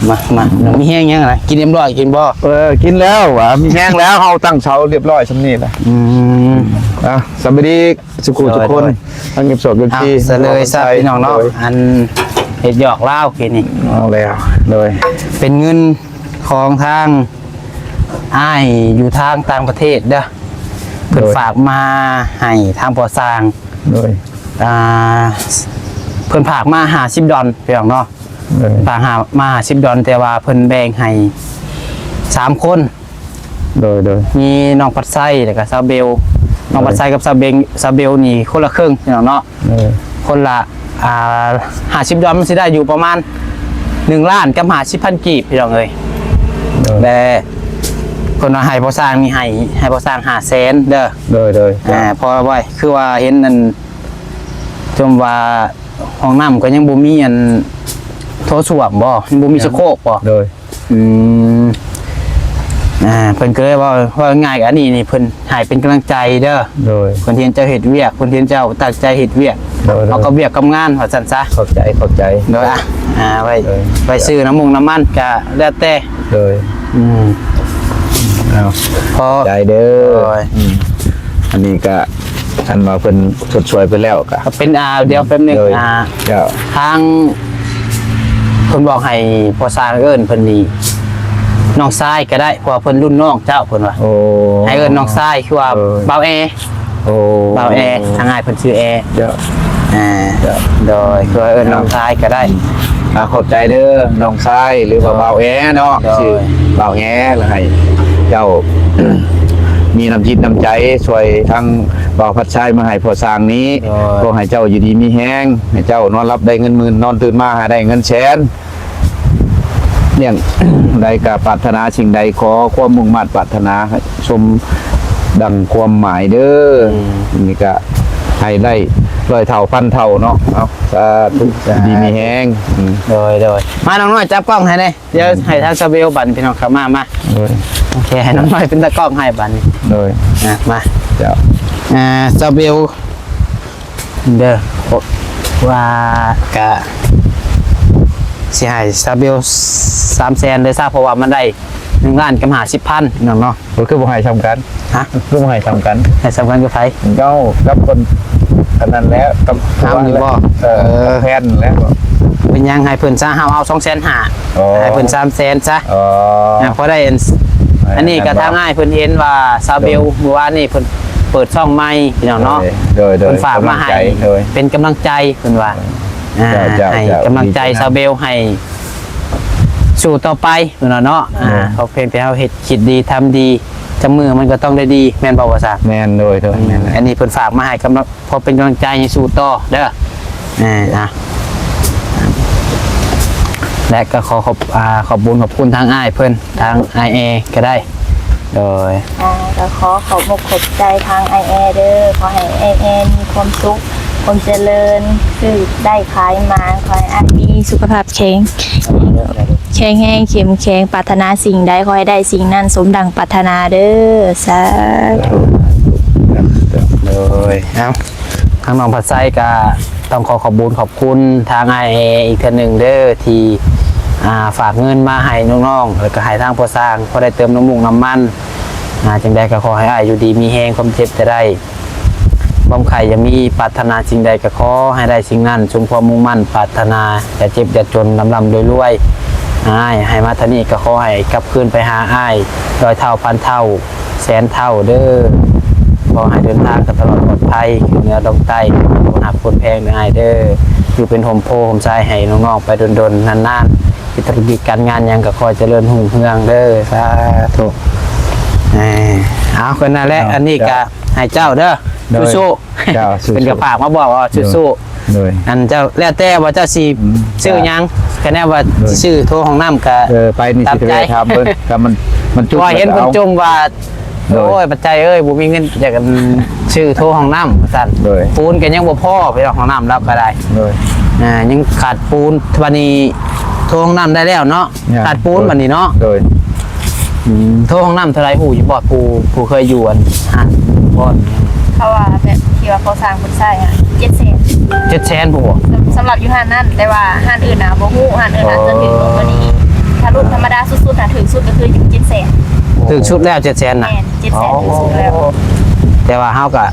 ມາ ມາ ມີແຮງຫຍັງນະ ກິນຮຽບຮ້ອຍ ກິນບໍ່? ເອີ ກິນແລ້ວ ວ່າມີແຮງແລ້ວ ເຮົາຕັ້ງເສົາຮຽບຮ້ອຍຊ່ຳນີ້ແຫຼະ ອືມ ອ່ະ ສະບາຍດີ ສຸຂູ ໂດຍ ທຸກຄົນ ໂດຍ ທັງເອັຟຊີ ເອັຟຊີ ອ່ະ ສະເລີຍຊະ ພີ່ນ້ອງເນາະ ໂດຍ ອັນເຮັດຫຍອກລາວກີ້ນີ້ ເອົາແລ້ວ ໂດຍ ເປັນເງິນຂອງທາງອ້າຍຢູ່ທາງຕ່າງປະເທດເດີ ເພິ່ນ ໂດຍ ຝາກມາໃຫ້ທາງພໍ່ຊ່າງ ໂດຍ ອ່າ ເພິ່ນຝາກມາຫ້າສິບດອນ ພີ່ນ້ອງເນາະ ໂດຍ ຝາກຫາ ມາຫ້າສິບດອນ ແຕ່ວ່າເພິ່ນແບ່ງໃຫ້ສາມຄົນ ໂດຍ ໂດຍ ມີນ້ອງພັດໄຊ ແລ້ວກໍສາວເບວ ນ້ອງ ໂດຍ ພັດໄຊກັບສາວເບງ ສາວເບວນີ້ຄົນລະເຄິ່ງ ພີ່ນ້ອງເນາະ ເອີ ຄົນລະ ອ່າ ຫ້າສິບດອນ ມັນຊິໄດ້ຢູ່ປະມານໜຶ່ງລ້ານກັບຫ້າສິບພັນກີບ ພີ່ນ້ອງເອີຍ ໂດຍ ແລະ ເພິ່ນວ່າໃຫ້ພໍ່ຊ່າງນີ້ ໃຫ້ ໃຫ້ພໍ່ຊ່າງຫ້າແສນເດີ ໂດຍ ໂດຍ ອ່າ ເພາະວ່າຄືວ່າເຫັນອັນ ຊົມວ່າຫ້ອງນ້ຳກໍຍັງບໍ່ມີອັນໂຖສ້ວມບໍ່ ຍັງບໍ່ມີ ຍັງ ສະໂຄກບໍ່ ໂດຍ ອືມ ອ່າ ເພິ່ນກໍເລີຍເວົ້າ ເວົ້າງ່າຍໆ ອັນນີ້ນີ້ເພິ່ນໃຫ້ເປັນກຳລັງໃຈເດີ ໂດຍ ເພິ່ນເຫັນເຈົ້າເຮັດວຽກ ເພິ່ນເຫັນເຈົ້າຕັ້ງໃຈເຮັດວຽກ ໂດຍ ເຮົາກໍວຽກກັບງານວ່າຊັ້ນຊະ ຂອບໃຈ ຂອບໃຈ ໂດຍ ອ່າ ໄວ້ ໂດຍ ໄວ້ຊື້ນ້ຳມົງນ້ຳມັນກໍແລ້ວແຕ່ ໂດຍ ອືມ ເອົາ ຂໍ ຂອບໃຈເດີ ໂດຍ ອືມ ອັນນີ້ກໍ ຄັນວ່າເພິ່ນຊົດຊ່ວຍໄປແລ້ວກະ ກໍເປັນ ອ່າ ດຽວແປັບໜຶ່ງ ໂດຍ ອ່າ ເຈົ້າ ທາງເພິ່ນບອກໃຫ້ພໍ່ຊ່າງເອີ້ນເພິ່ນນີ້ນ້ອງຊາຍກໍໄດ້ ເພາະວ່າເພິ່ນລຸ້ນນ້ອງເຈົ້າ ເພິ່ນວ່າ ໂອ້ ໃຫ້ເອີ້ນນ້ອງຊາຍ ຄືວ່າ ໂດຍ ບ່າວແອ ໂອ້ ບ່າວແອ ທາງອ້າຍເພິ່ນຊື່ແອ ເຈົ້າ ອ່າ ເຈົ້າ ໂດຍ ຄືວ່າເອີ້ນນ້ອງຊາຍກໍໄດ້ ອ່າ ຂອບໃຈເດີນ້ອງຊາຍ ຫຼືວ່າ ໂດຍ ບ່າວແອເນາະ ໂດຍ ຊື່ບ່າວແອ ແລ້ວໃຫ້ເຈົ້າ ມີນ້ຳຈິດນ້ຳໃຈຊ່ວຍທາງບ່າວພັດຊາຍມາໃຫ້ພໍ່ຊ່າງນີ້ ໂດຍ ຂໍໃຫ້ເຈົ້າຢູ່ດີມີແຮງ ໃຫ້ເຈົ້ານອນຫຼັບໄດ້ເງິນໝື່ນ ນອນຕື່ນມາໃຫ້ໄດ້ເງິນແສນ ຢ່າງໃດກໍປາດຖະໜາສິ່ງໃດ ຂໍຄວາມມຸ່ງມາດປາດຖະໜາໃຫ້ສົມດັ່ງຄວາມໝາຍເດີ້. ອືມ ນີ້ກໍໃຫ້ໄດ້ຮ້ອຍເທົ່າພັນເທົ່າເນາະ. ເອົາ ສາທຸ ສາທຸ ຢູ່ດີມີແຮງ. ອືມ ໂດຍ ໂດຍ ມາ ນ້ອງນ້ອຍຈັບກ້ອງໃຫ້ແດ່. ດຽວໃຫ້ທາງຊາວເບວບັດນີ້ ພີ່ນ້ອງ ເຂົ້າມາ ມາ. ໂດຍ ໂອເຄ ໃຫ້ນ້ອງນ້ອຍເປັນຕາກ້ອງໃຫ້ບັດນີ້. ໂດຍ ອ່ະ ມາ ເຈົ້າ ອ່າ ຊາວເບວເດີ້ ວ່າກະຊິໃຫ້ຊາວເບວສາມແສນເລີຍຊະ ເພາະວ່າມັນໄດ້ໜຶ່ງລ້ານກັບຫ້າສິບພັນ ພີ່ນ້ອງເນາະ. ກໍຄືບໍ່ໃຫ້ສ່ຳກັນ? ຮະ? ຄືບໍ່ໃຫ້ສ່ຳກັນ? ໃຫ້ສ່ຳກັນກັບໃຜ? ເຈົ້າກັບຄົນອັນນັ້ນແຫຼະ ກັບເຮົານີ້ບໍ? ເອີ ເອີ ກັບແພນແຫຼະ. ເປັນຫຍັງ ໃຫ້ເພິ່ນຊະ ເຮົາເອົາສອງແສນຫ້າ. ອໍ ໃຫ້ເພິ່ນສາມແສນຊະ. ອໍ ອ່າ ພໍໄດ້ອັນ ອັນນີ້ກໍທາງອ້າຍເພິ່ນເຫັນວ່າຊາວເບວ ໂດຍ ມື້ວານນີ້ເພິ່ນເປີດຊ່ອງໃໝ່ ພີ່ນ້ອງເນາະ. ໂດຍ ໂດຍ ເພິ່ນຝາກມາໃຫ້ ໂດຍ ເປັນກຳລັງໃຈ ເພິ່ນວ່າ. ອ່າ ເຈົ້າ ເຈົ້າ ໃຫ້ ເຈົ້າ ກຳລັງໃຈ ດີໃຈນຳ ຊາວເບວ ໃຫ້ສູ້ຕໍ່ໄປ ເພິ່ນວ່າເນາະ. ໂດຍ ອ່າ ເພາະພຽງແຕ່ເຮົາເຮັດ ຄິດດີ ທຳດີ ຈັກມື້ມັນກໍຕ້ອງໄດ້ດີ ແມ່ນບໍ່ ພໍ່ຊ້າງ? ແມ່ນ ໂດຍ ໂດຍ ອືມ ແມ່ນແຫຼະ. ອັນນີ້ເພິ່ນຝາກມາໃຫ້ກຳລັງ ພໍເປັນກຳລັງໃຈໃຫ້ສູ້ຕໍ່ເດີ້. ອ່າ ອ່ະ ແລະກໍຂໍຂອບ ອ່າ ຂອບບຸນຂອບຄຸນທາງອ້າຍເພິ່ນ ທາງອ້າຍແອກໍໄດ້. ໂດຍ ອ່າ ກໍຂໍຂອບອົກຂອບໃຈທາງອ້າຍແອເດີ້. ຂໍໃຫ້ອ້າຍແອມີຄວາມສຸກ ຄວາມຈະເລີນ ຊື້ໄດ້ຂາຍມາ ຂໍໃຫ້ອ້າຍມີສຸຂະພາບແຂງ ແຂງແຮງ ເຂັ້ມແຂງ ປາດຖະໜາສິ່ງໃດ ຂໍໃຫ້ໄດ້ສິ່ງນັ້ນສົມດັ່ງປາດຖະໜາເດີ້. ສາທຸ. ໂດຍ ເອົາ ທາງນ້ອງພັດໄຊກໍຕ້ອງຂໍຂອບບຸນຂອບຄຸນທາງອ້າຍແອອີກເທື່ອໜຶ່ງເດີ້ ທີ່ ອ່າ ຝາກເງິນມາໃຫ້ນ້ອງໆ ແລ້ວກໍໃຫ້ທາງພໍ່ຊ້າງ ພໍໄດ້ເຕີມນ້ຳມັນ ນ້ຳມັນ. ອ່າ ຈັ່ງໃດກໍຂໍໃຫ້ອ້າຍຢູ່ດີມີແຮງ ຄວາມເຈັບຈະໄດ້ ຄວາມໄຂ້ຢ່າມີ ປາດຖະໜາສິ່ງໃດກໍຂໍໃຫ້ໄດ້ສິ່ງນັ້ນ ສົມຄວາມມຸ່ງໝັ້ນປາດຖະໜາ ຢ່າເຈັບຢ່າຈົນ ລ່ຳໆລວຍໆ. ອ້າຍໃຫ້ມາເທົ່ານີ້ກໍຂໍໃຫ້ກັບຄືນໄປຫາອ້າຍຮ້ອຍເທົ່າ ພັນເທົ່າ ແສນເທົ່າເດີ້. ຂໍໃຫ້ເດີນທາງກັນຕະຫຼອດປອດໄພ ຂຶ້ນເໜືອລົງໃຕ້ ຄົນຮັກຄົນແພງເດີ້ອ້າຍເດີ້. ຢູ່ເປັນຮົ່ມໂພຮົ່ມໄຊໃຫ້ນ້ອງໆໄປດົນໆນານໆ. ເຮັດທຸລະກິດການງານຫຍັງກໍຂໍຈະເລີນຮຸ່ງເຮືອງເດີ້. ສາທຸ. ເອີ ເອົາ ກໍນັ້ນແຫຼະ ເອົາ ອັນນີ້ກໍ ເຈົ້າ ໃຫ້ເຈົ້າເດີ້ ໂດຍ ສູ້ໆ. ເຈົ້າ ສູ້ໆ. ເພິ່ນກໍຝາກມາບອກວ່າ ໂດຍ ສູ້ໆ. ໂດຍ ອັນເຈົ້າແລ້ວແຕ່ວ່າເຈົ້າຊິ ອືມ ຊື້ຫຍັງ ຄະແນນວ່າ ໂດຍ ຊິຊື້ໂທຫ້ອງນ້ຳກໍ ເອີ ໄປນີ້ ຕາມໃຈ ຊິໄປຖາມເບິ່ງ ຖ້າມັນ ມັນຈຸດ ວ່າເຫັນເພິ່ນ ແລ້ວກໍເອົາ ຈົ່ມວ່າ ໂດຍ ໂອ້ຍ ປັດໄຈເອີຍ ບໍ່ມີເງິນຢາກ ອັນ ຊື້ໂທຫ້ອງນ້ຳວ່າຊັ້ນ. ໂດຍ ປູນກໍຍັງບໍ່ພໍ ໄປຫ້ອງນ້ຳລາວກໍໄດ້. ໂດຍ ອ່າ ຍັງຂາດປູນ ບັດນີ້ໂທຫ້ອງນ້ຳໄດ້ແລ້ວເນາະ. ຍັງ ຂາດປູນບັດນີ້ເນາະ. ໂດຍ ອືມ ໂທຫ້ອງນ້ຳເທົ່າໃດຮູ້ຢູ່ບໍ່? ຜູ້ ຜູ້ເຄີຍຢູ່ອັນຮ້ານບ່ອນ ເພາະວ່າແບບທີ່ວ່າກໍ່ສ້າງເພິ່ນໃຊ້ຫັ້ນ ເຈັດແສນ ເຈັດແສນພຸ້ນບໍ? ສຳ ສຳລັບຢູ່ຮ້ານນັ້ນ ແຕ່ວ່າຮ້ານອື່ນນະບໍ່ຮູ້ ຮ້ານອື່ນອາດຈະຖືກລົງກວ່ານີ້. ອໍ ຖ້າລຸ້ນທຳມະດາສຸດໆນະ ຖືກສຸດກໍຄືຢູ່ເຈັດແສນ. ຖືກສຸດແລ້ວເຈັດແສນນະ? ແມ່ນ ເຈັດແສນ ອໍ ຖືກສຸດແລ້ວ. ແຕ່ວ່າເຮົາກໍ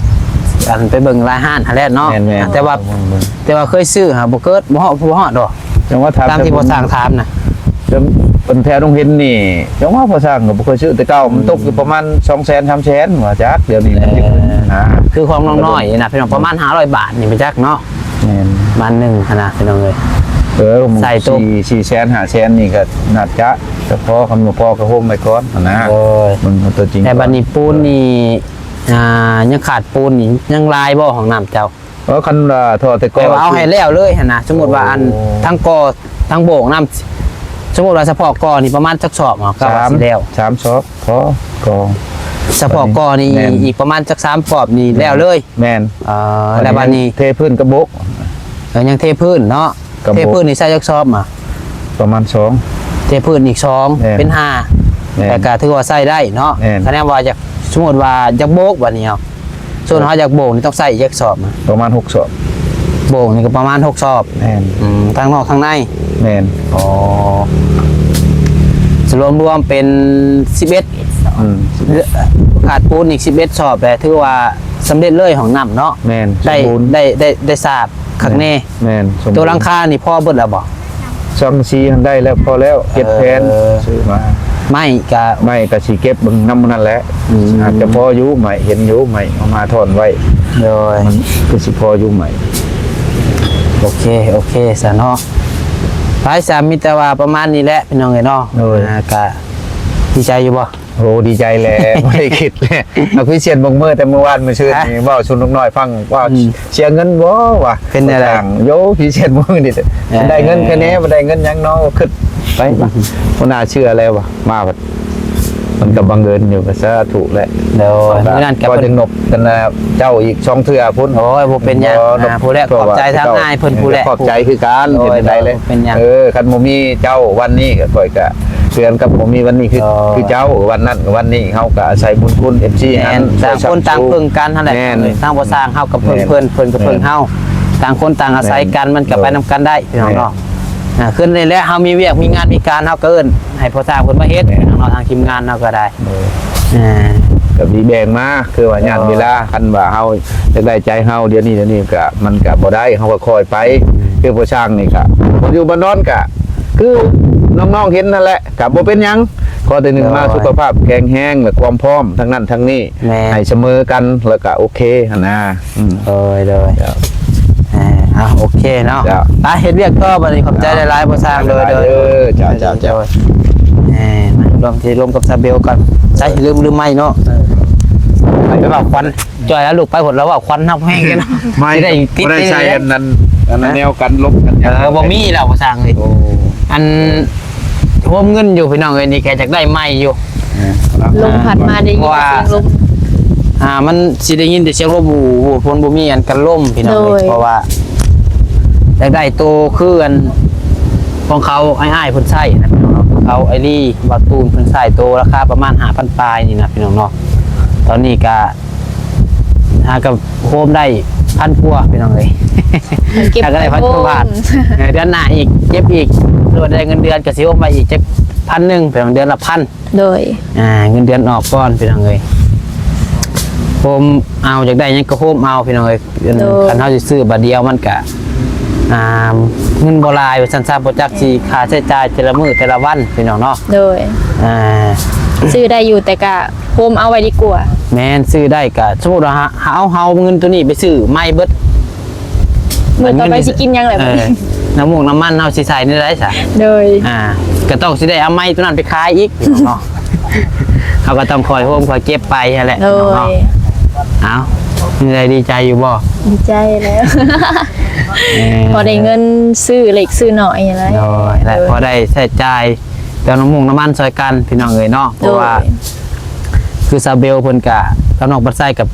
ອັນ ໄປເບິ່ງຫຼາຍຮ້ານຫັ້ນແຫຼະເນາະ. ແມ່ນໆ ແຕ່ວ່າ ເບິ່ງໆ ແຕ່ວ່າເຄີຍຊື້ຫາບໍ່ເກີດ ບໍ່ຮອດ ບໍ່ຮອດດອກ. ຈັ່ງວ່າຖາມ ຕາມທີ່ພໍ່ຊ່າງຖາມນະ ເພິ່ນແຖວດົງເຫັນນີ້ ຈັ່ງວ່າພໍ່ຊ່າງກໍບໍ່ເຄີຍຊື້ ແຕ່ເກົ່າມັນຕົກຢູ່ປະມານ ອືມ ສອງແສນ ສາມແສນ ວ່າຈັກ ດຽວນີ້ມັນ ເອີ ຂຶ້ນນະ ຄືຂອງນ້ອງນ້ອຍນີ້ນະ ພີ່ນ້ອງ ປະມານຫ້າຮ້ອຍບາດນີ້ ບໍ່ຈັກເນາະ. ແມ່ນ ບາດໜຶ່ງຫັ້ນນະ ພີ່ນ້ອງເອີຍ. ເອີ ໃສ່ຕົກສີ່ ສີ່ແສນ ຫ້າແສນນີ້ກໍໜ້າຈະ ແຕ່ພໍ ຄັນບໍ່ພໍກໍໂຮມໄວ້ກ່ອນຫັ້ນນະ. ໂອ້ຍ ມັນຕົວຈິງ ແຕ່ບັດນີ້ປູນນີ້ ອ່າ ຍັງຂາດປູນນີ້ ຍັງຫຼາຍບໍ່ຫ້ອງນ້ຳເຈົ້າ? ເອີ ຄັນວ່າຖ້າແຕ່ກໍ ແຕ່ວ່າເອົາໃຫ້ແລ້ວເລີຍຫັ້ນນະ. ສົມມຸດວ່າ ໂອ້ ອັນ ທັງກໍ່ ທັງໂບກນ້ຳ ສົມມຸດວ່າສະເພາະກໍ່ນີ້ປະມານຈັກສອບເນາະ? ກໍວ່າ ສາມ ຊິແລ້ວ ສາມສອບ ພໍ ກໍ ສະເພາະກໍ່ນີ້ ແມ່ນ ອີກປະມານຈັກສາມສອບນີ້ແລ້ວເລີຍ. ແມ່ນ ເອີ ແລ້ວບັດນີ້ເທພື້ນກັບໂບກ ເອີ ຍັງເທພື້ນເນາະ. ກັບໂບກ ເທພື້ນນີ້ໃຊ້ຈັກສອບມາ? ປະມານສອງ ເທພື້ນອີກສອງ ແມ່ນ ເປັນຫ້າ ແມ່ນ ແຕ່ກໍຖືວ່າໃຊ້ໄດ້ເນາະ. ແມ່ນ ຄະແນນວ່າຢາກ ສົມມຸດວ່າຢາກໂບກບັດນີ້ເອົາ ສ່ວນເຮົາຢາກໂບກນີ້ຕ້ອງໃຊ້ອີກຈັກສອບ? ປະມານຫົກສອບ. ໂບກນີ້ກໍປະມານຫົກສອບ. ແມ່ນ ອືມ ທັງນອກທັງໃນ. ແມ່ນ ອໍ ສະ ລວມໆເປັນສິບເອັດ. ອືມ ຂາດປູນອີກສິບເອັດສອບ ແຕ່ຖືວ່າສຳເລັດເລີຍຫ້ອງນ້ຳເນາະ. ແມ່ນ ໄດ້ ສົມບູນ ໄດ້ ໄດ້ ໄດ້ສາບຄັກແນ່. ແມ່ນ ແມ່ນ ສົມບູນ. ຕົວຫຼັງຄານີ້ພໍເບິດແລ້ວບໍ່? ສັງກະສີຫັ້ນໄດ້ແລ້ວ ພໍແລ້ວ ເຈັດແຜ່ນ ເອີ ຊື້ມາ. ໄມ້ກະ ໄມ້ກະຊິເກັບເບິ່ງນຳມື້ນັ້ນແຫຼະ. ອືມ ອາດຈະພໍຢູ່ ໄມ້ເຫັນຢູ່ ໄມ້ເອົາມາທ່ອນໄວ້. ໂດຍ ມັນຄືຊິພໍຢູ່ໄມ້. ໂອເຄ ໂອເຄຊະເນາະ. ໄປຊະ ມີແຕ່ວ່າປະມານນີ້ແຫຼະ ພີ່ນ້ອງເອີຍເນາະ. ໂດຍ ອ່າ ກະດີໃຈຢູ່ບໍ່? ໂອ້ ດີໃຈແຫຼະ ບໍ່ໄດ້ຄິດແຫຼະ ເອົາພິເສດເບິ່ງມື້ແຕ່ມື້ວານມື້ຊືນນີ້ ເວົ້າສູ່ລຸງນ້ອຍຟັງວ່າ ອືມ ເສຍເງິນບໍ່ວະ ເປັນແນວໃດ ໂຢ ພິເສດມື້ນີ້ ເອີ ໄດ້ເງິນແຄ່ແນ່ ບໍ່ໄດ້ເງິນຫຍັງເນາະ ຄິດໄປ ອືມ ບໍ່ໜ້າເຊື່ອແລ້ວວ່າ ມາບັດ ມັນກໍບັງເອີນຢູ່ ກໍສາທຸແຫຼະ ໂດຍ ມື້ນັ້ນກໍເພິ່ນ ກໍຈຶ່ງນົບກັນນະ ເຈົ້າອີກສອງເທື່ອພຸ້ນ ໂອ້ຍ ບໍ່ເປັນຫຍັງ ບໍ່ ອ່າ ຜູ້ແລະ ຂອບໃຈທາງອ້າຍເພິ່ນຜູ້ແລະ ຂອບໃຈຄືກັນ ໂດຍ ເປັນຈັ່ງໃດເລີຍ ບໍ່ເປັນຫຍັງ ເອີ ຄັນບໍ່ມີເຈົ້າວັນນີ້ ຂ້ອຍກໍ ເທື່ອກັນກັບບໍ່ມີວັນນີ້ຄື ໂດຍ ຄືເຈົ້າ ວັນນັ້ນວັນນີ້ ເຮົາກໍອາໄສບຸນຄຸນເອັຟຊີຫັ້ນ ຕ່າງຄົນຕ່າງເພິ່ງກັນຫັ້ນແຫຼະ ແມ່ນ ທາງພໍ່ຊ່າງເຮົາກໍເພິ່ງເພິ່ນ ເພິ່ນກໍເພິ່ງເຮົາ ຕ່າງຄົນຕ່າງອາໄສກັນ ມັນກໍໄປນຳກັນໄດ້ ພີ່ນ້ອງເນາະ ອ່າ ຄືນີ້ແຫຼະ ເຮົາມີວຽກມີງານມີການ ເຮົາກໍເອີ້ນໃຫ້ພໍ່ຊ່າງເພິ່ນມາເຮັດ ພີ່ນ້ອງເນາະ ທາງທີມງານເຮົາກໍໄດ້ ອ່າ ກໍມີແບ່ງມາ ຄືວ່າຍາດເວລາ ຄັນວ່າເຮົາຢາກໄດ້ໃຈເຮົາ ດຽວນີ້ ດຽວນີ້ກໍ ມັນກໍບໍ່ໄດ້ ເຮົາກໍຄ່ອຍໄປ ຄືພໍ່ຊ່າງນີ້ກໍ ບໍ່ຢູ່ບໍ່ນອນກໍ ຄືນ້ອງໆເຫັນນັ້ນແຫຼະ ກໍບໍ່ເປັນຫຍັງ ຂໍແຕ່ໜຶ່ງມາສຸຂະພາບແຂງແຮງ ແລະ ຄວາມພ້ອມທັງນັ້ນທັງນີ້ ໃຫ້ສະເໝີກັນ ແລ້ວກໍໂອເຄຫັ້ນນະ ອືມ ໂດຍ ໂດຍ ເຈົ້າ ອ່າ ເອົາ ໂອເຄເນາະ ເຈົ້າ ໄປເຮັດວຽກຕໍ່ບັດນີ້ ຂອບໃຈຫຼາຍໆ ພໍ່ຊ່າງ ໂດຍ ໂດຍ ເຈົ້າ ເຈົ້າ ເຈົ້າ ແໝ ລົມ ລົມກັບຊາເບວກ່ອນ ໃສ່ ລືມ ລືມໄມ້ເນາະ ເອີ ໄປເວົ້າຄວັນ ຈ່ອຍແລ້ວລູກໄປພຸ້ນ ລາວເວົ້າຄວັນຮັບແຮງກັນ ໄມ້ ຊິໄດ້ຕິດ ບໍ່ໄດ້ໃສ່ອັນນັ້ນ ອັນນັ້ນ ແນວກັນລົມກັນຫຍັງ ເອີ ບໍ່ມີແລ້ວພໍ່ຊ່າງເອີຍ ໂອ້ ອັນ ໂຮມເງິນຢູ່ພີ່ນ້ອງເອີຍ ນີ້ກໍຢາກໄດ້ໃໝ່ຢູ່ ເອີ ລົມພັດມາໄດ້ຍິນແຕ່ສຽງລົມ ອ່າ ມັນຊິໄດ້ຍິນແຕ່ສຽງລົມ ໂອ້ໂຫ ຝົນບໍ່ມີອັນກັນລົມພີ່ນ້ອງເອີຍ ໂດຍ ເພາະວ່າຢາກໄດ້ໂຕຄືອັນຂອງເຂົາ ອ້າຍໆເພິ່ນໃຊ້ນະພີ່ນ້ອງເນາະ ເຂົາ ອ້າຍລີ ບ່າວຕູນ ເພິ່ນໃຊ້ໂຕລາຄາປະມານຫ້າພັນປາຍນີ້ນະພີ່ນ້ອງເນາະ ຕອນນີ້ກະ ຫາກໍໂຮມໄດ້ພັນກວ່າພີ່ນ້ອງເອີຍ ເກັບ ຫາກໍໄດ້ພັນກວ່າບາດ ໂຮມ ເອີ ເດືອນໜ້າອີກເກັບອີກ ຫຼືວ່າໄດ້ເງິນເດືອນກໍຊິໂຮມໄວ້ອີກຈັກພັນໜຶ່ງພີ່ນ້ອງ ເດືອນລະພັນ ໂດຍ ອ່າ ເງິນເດືອນອອກກ່ອນພີ່ນ້ອງເອີຍ ໂຮມເອົາ ຢາກໄດ້ຫຍັງກໍໂຮມເອົາພີ່ນ້ອງເອີຍ ໂດຍ ຄັນເຮົາຊິຊື້ບາດດຽວມັນກະ ອ່າ ເງິນບໍ່ຫຼາຍວ່າຊັ້ນຊະ ບໍ່ຈັກຊິຄ່າໃຊ້ຈ່າຍແຕ່ລະມື້ແຕ່ລະວັນພີ່ນ້ອງເນາະ ໂດຍ ອ່າ ຊື້ໄດ້ຢູ່ ແຕ່ກະໂຮມເອົາໄວ້ດີກວ່າ ແມ່ນ ຊື້ໄດ້ກະ ສົມມຸດວ່າເຮົາ ເຮົາເອົາເງິນໂຕນີ້ໄປຊື້ໃໝ່ເບິດ ມື້ຕໍ່ໄປຊິກິນຫຍັງແຫຼະ ເອີ ນ້ຳມູກນ້ຳມັນເຮົາຊິໃສ່ແນວໃດຊະ ໂດຍ ອ່າ ກໍຕ້ອງຊິໄດ້ເອົາໃໝ່ໂຕນັ້ນໄປຂາຍອີກເນາະ ເຮົາກໍຕ້ອງຄ່ອຍໂຮມຄ່ອຍເກັບໄປຫັ້ນແຫຼະ ໂດຍ ເນາະ ເອົາ ມີໃດດີໃຈຢູ່ບໍ່? ດີໃຈແລ້ວ ເອີ ພໍໄດ້ເງິນຊື້ເລັກຊື້ນ້ອຍຫັ້ນແຫຼະ ໂດຍ ແລະ ໂດຍ ພໍໄດ້ໃຊ້ຈ່າຍ ເຈົ້ານ້ຳມຸກນ້ຳມັນຊ່ອຍກັນພີ່ນ້ອງເອີຍເນາະ ເພາະວ່າ ໂດຍ ຄືຊາວເບວເພິ່ນກະ ກັບນ້ອງປັດໄຊກະ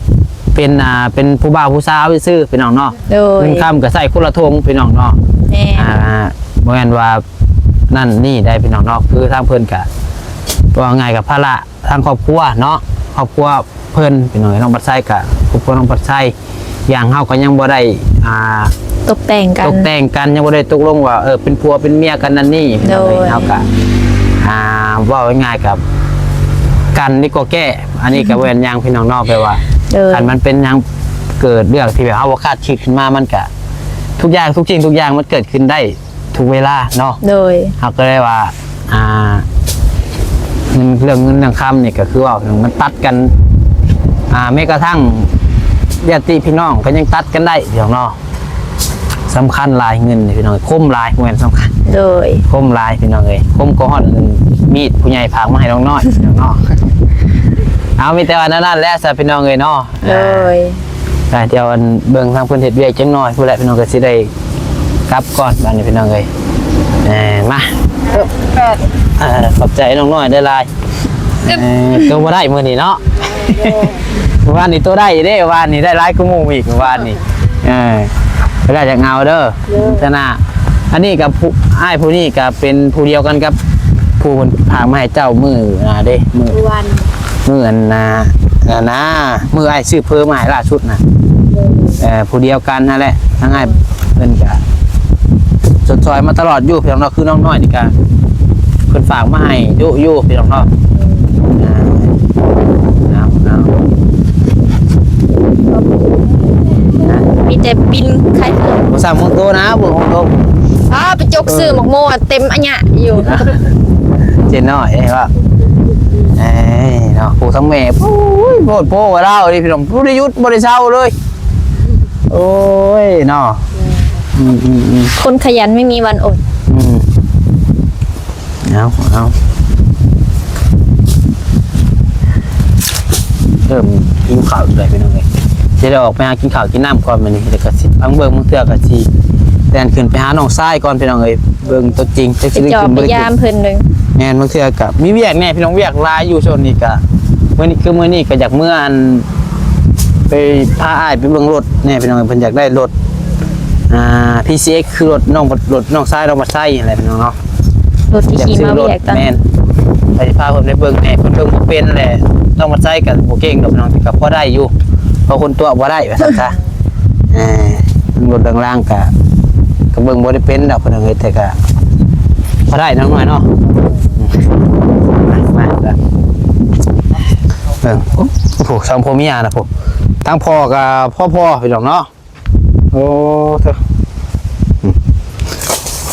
ເປັນ ອ່າ ເປັນຜູ້ບ່າວຜູ້ສາວຊື່ໆ ພີ່ນ້ອງເນາະ ໂດຍ ເງິນຄຳກະໃຊ້ຄົນລະຖົງພີ່ນ້ອງເນາະ ແມ່ນ ອ່າ ບໍ່ແມ່ນວ່ານັ້ນນີ້ໃດພີ່ນ້ອງເນາະ ຄືທາງເພິ່ນກະ ເວົ້າງ່າຍກະພາລະທາງຄອບຄົວເນາະ ຄອບຄົວ ເພິ່ນພີ່ນ້ອງເອີຍ ນ້ອງປັດໄຊກະ ຄອບຄົວນ້ອງປັດໄຊ ຢ່າງເຮົາກໍຍັງບໍ່ໄດ້ ອ່າ ຕົກແຕ່ງກັນ ຕົກແຕ່ງກັນ ຍັງບໍ່ໄດ້ຕົກລົງວ່າ ເອີ ເປັນຜົວເປັນເມຍກັນນັ້ນນີ້ ໂດຍ ພີ່ນ້ອງເອີຍ ເຮົາກະ ອ່າ ເວົ້າງ່າຍໆ ກັບກັນນີ້ກໍແກ້ ອັນນີ້ກໍ ອືມ ບໍ່ແມ່ນຫຍັງພີ່ນ້ອງເນາະ ແປວ່າ ໂດຍ ຄັນມັນເປັນຫຍັງເກີດເລື່ອງທີ່ແບບເຮົາບໍ່ຄາດຄິດຂຶ້ນມາ ມັນກະ ທຸກຢ່າງ ທຸກສິ່ງທຸກຢ່າງມັນເກີດຂຶ້ນໄດ້ ທຸກເວລາເນາະ ໂດຍ ເຮົາກໍເລີຍວ່າ ອ່າ ເລື່ອງເງິນເລື່ອງຄຳນີ້ກໍຄືວ່າມັນຕັດກັນ ອ່າ ແມ້ກະທັ້ງຍາດຕິພີ່ນ້ອງກໍຍັງຕັດກັນໄດ້ພີ່ນ້ອງເນາະ ສຳຄັນຫຼາຍເງິນນີ້ພີ່ນ້ອງ ຄົມຫຼາຍ ບໍ່ແມ່ນສຳຄັນ ໂດຍ ຄົມຫຼາຍພີ່ນ້ອງເອີຍ ຄົມກໍຮອດມີດຜູ້ໃຫຍ່ຝາກມາໃຫ້ນ້ອງນ້ອຍພີ່ນ້ອງເນາະ ເອົາ ມີແຕ່ວ່າແນວນັ້ນແຫຼະຊະພີ່ນ້ອງເອີຍເນາະ ໂດຍ ອ່າ ດຽວອັນເບິ່ງທາງເພິ່ນເຮັດວຽກຈັກໜ່ອຍພຸ້ນແຫຼະ ພີ່ນ້ອງກໍຊິໄດ້ກັບກ່ອນບາດນີ້ພີ່ນ້ອງເອີຍ ເອີ ມາ ເອີ ຂອບໃຈນ້ອງນ້ອຍຫຼາຍໆ ເອີ ໂຕບໍ່ໄດ້ມື້ນີ້ເນາະ ມື້ວານນີ້ໂຕໄດ້ເດ້ ວານນີ້ໄດ້ຫຼາຍກວ່າໝູ່ອີກ ວານນີ້ ເອີ ໄດ້ຈັກເອົາເດີ ເດີ ທະນາ ອັນນີ້ກໍຜູ້ ອ້າຍຜູ້ນີ້ກໍເປັນຜູ້ດຽວກັນກັບ ຜູ້ເພິ່ນຝາກມາໃຫ້ເຈົ້າມື້ນະເດ້ ມື້ ມື້ວານ ມື້ອັນນາ ນາ ນາ ມື້ອ້າຍຊື້ເພີມາໃຫ້ລ່າສຸດນະ ເອີ ເອີ ຜູ້ດຽວກັນຫັ້ນແຫຼະ ທາງອ້າຍເພິ່ນກະຊົດຊ່ອຍມາຕະຫຼອດຢູ່ ພີ່ນ້ອງເນາະ ຄືນ້ອງນ້ອຍນີ້ກະເພິ່ນຝາກມາໃຫ້ດຸຢູ່ ພີ່ນ້ອງເນາະ ເອີ ເອົາ ເອົາ ມີແຕ່ປິ່ນໄຂ່ເຄື່ອງ ບໍ່ສ້າງເບິ່ງໂຕນະ ເບິ່ງໂຕ ອ້າ ໄປຈົກຊື້ໝາກໂມເຕັມອະຍະຢູ່ ເຈນນ້ອຍເດ້ວ່າ ເອີຍເນາະ ຜູ້ທັງແມ່ ໂອ້ຍ ໂພດໂພວ່າລາວນີ້ພີ່ນ້ອງ ບໍ່ໄດ້ຢຸດບໍ່ໄດ້ເຊົາເລີຍ ໂອ້ຍເນາະ ອືມໆໆ ຄົນຂະຫຍັນໄມ່ມີວັນອົດ ອືມ ເອົາ ເອົາ ເລີ່ມຫິວເຂົ້າແລ້ວພີ່ນ້ອງເອີຍ ຊິໄດ້ອອກໄປຫາກິນເຂົ້າກິນນ້ຳກ່ອນມື້ນີ້ ແລ້ວກໍຊິຟັງເບິ່ງ ບາງເທື່ອກໍຊິແລ່ນຂຶ້ນໄປຫານ້ອງຊາຍກ່ອນພີ່ນ້ອງເອີຍ ເບິ່ງຕົວຈິງ ຈັກ ໄປ ຊິໄດ້ ຈອບ ຂຶ້ນບໍ່ໄດ້ຂຶ້ນ ໄປຢາມເພິ່ນເບິ່ງ. ແມ່ນ ບາງເທື່ອກໍມີວຽກແດ່ພີ່ນ້ອງ ວຽກຫຼາຍຢູ່ຊ່ວງນີ້ກໍ ມື້ນີ້ ຄືມື້ນີ້ກໍຢາກເມືອ ອັນ ໄປພາອ້າຍໄປເບິ່ງລົດແດ່ພີ່ນ້ອງເອີຍ ເພິ່ນຢາກໄດ້ລົດ ອ່າ ພີຊີເອັກ ຄືລົດນ້ອງ ລົດນ້ອງຊາຍນ້ອງບັດໄຊຫັ້ນແຫຼະພີ່ນ້ອງເນາະ. ລົດທີ່ຂີ່ມາວຽກຕອນ ແມ່ນ ໄປພາເພິ່ນໄປເບິ່ງແດ່ ເພິ່ນເບິ່ງບໍ່ເປັນແຫຼະ ນ້ອງບັດໄຊກໍບໍ່ເກັ່ງດອກພີ່ນ້ອງ ແຕ່ກໍພໍໄດ້ຢູ່ ເພາະຄົນຕົວະບໍ່ໄດ້ວ່າຊັ້ນຊະ. ເອີ ລົດລາງໆກໍ ກໍເບິ່ງບໍ່ໄດ້ເປັນດອກພີ່ນ້ອງເອີຍ ແຕ່ກໍພໍໄດ້ນ້ອຍໆເນາະ. ມາ ມາ ເບິ່ງ ໂອ້ ສອງຜົວເມຍນະ ທາງພໍ່ກໍພໍໆ ພີ່ນ້ອງເນາະ. ໂອ້ ເທີ ອືມ